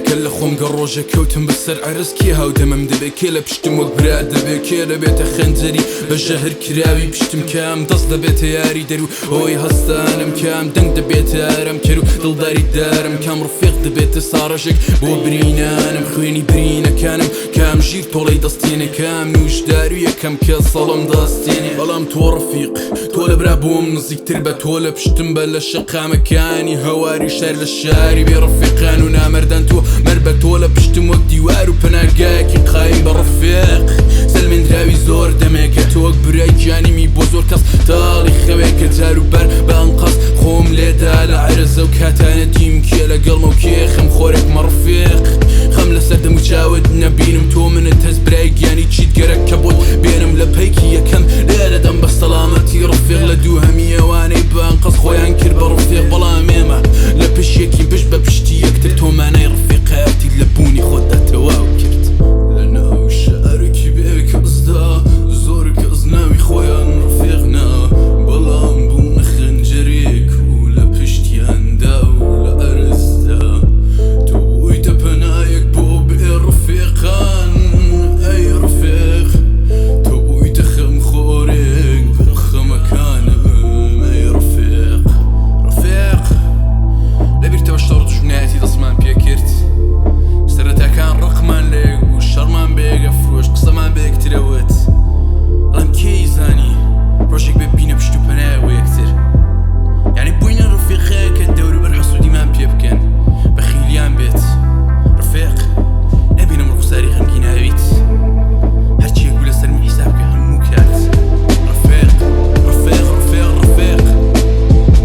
کە لە خۆم گە ڕۆژێک کەوتم بەسەر عەرز، کێ هاودەمم دەبێ؟ کێ لە پشتم وەک برا دەبێ؟ کێ دەبێتە خەنجەری بە ژەهر کراوی پشتم؟ کام دەست دەبێتە یاری دەر و هۆی هەستانم؟ کام دەنگ دەبێتە ئارام کەر و دڵداری دارم؟ کام ڕفیق دەبێتە ساڕێژێک بۆ برینانم، خوێنی برینەکانم؟ کام ژیر تۆڵەی دەستێنێ؟ کام نوشدار و یەکەم کە سەڵم دەستێنێ؟ بەڵام تۆ ڕەفیق، تۆ لە برا بۆم نزیکتر بە، تۆ لە پشتم بە لە شەقامەکانی هەواری شار، لە شاری بێ ڕەفیقان و نامەردان تۆ مەر بە، تۆ لە پشتم وەک دیوار و پەناگایەکی قایم بە ڕەفیق. سەلمێندراوی زۆر دەمێکە تۆ وەک برای گیانیمی بۆ زۆر کەس تاڵی خەوێکە. جار و بار بە ئەنقەست خۆم لێدا لە عەرزە و کاتانە دیم کێ لەگەڵمە و کێ خەم خۆرێک مەڕفیق. خەم لەسەر دەم و چاوت نەبینم، تۆ منت هەست برای گیانی، چیت گەرەک کە بۆت بێنم؟ لە پەیکی یەکەم لێرە دەم بە سەلامەتی ڕفیق، لە دووهەمی ئەوانەی بە ئەنقەست خۆیان کرد بە ڕفیق. بەڵام ئێمە لە پشت یەکین، پشت بە پشتی یەکتر. تۆ مانای ڕفیقایەتیت لە بوونی خۆتدا تەواو کرد. لە ناو شارێکی بێ کەسدا زۆر کەس ناوی خۆیان ڕفیق نا، بەڵام بوونە خەنجەرێک و لە پشتیاندا و لە ئەرزدا. تۆ بوویتە پەنایەک بۆ بێ ڕفیقان ئەی ڕفیق، تۆ بوویتە خەمخۆرێک بۆ خەمەکانم ئەی ڕفیق. ڕفیق، لەبیرتەوە شەڕ دوژمنایەتی دەستمان پێکرد؟ سەرەتاکان ڕقمان لە یەک بوو، شەڕمان بە یەک ئەفرۆشت، قسەمان بە یەکترەوت. بەڵام کێ زانی ڕۆژێک بێ بینە پشت و پەنایە بۆ یەکتر؟ یعنی بووینە ڕفیقەیە کە دەوروبەر حەسوودیمان پێ بکەن، بەخیلیان بێت. ڕفیق، نەبینم ڕوخساری غەمگیناویت، هەرچیەک بوو لەسەر من حیساب کە هەموو کات. ڕفیق، ڕفیق، ڕفیق، ڕفیق،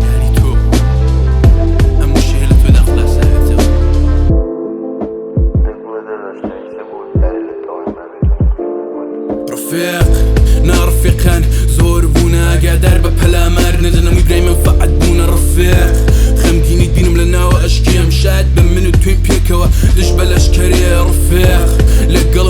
یعنی تۆ ئەم وشەیە لە تۆدا خولاساوێتەوە. ڕفیق، ناڕفیقان زۆر بوونە، ئاگادار بە پەلامار نەدەنەمووی برای مەنفەعەت بوونە. ڕفیق، خەمگینیت بینم لە ناوە ئەشکێم، شاد بە من و توین پێکەوە دژ بە لەشکەرێ. ڕفیق، لەگەڵ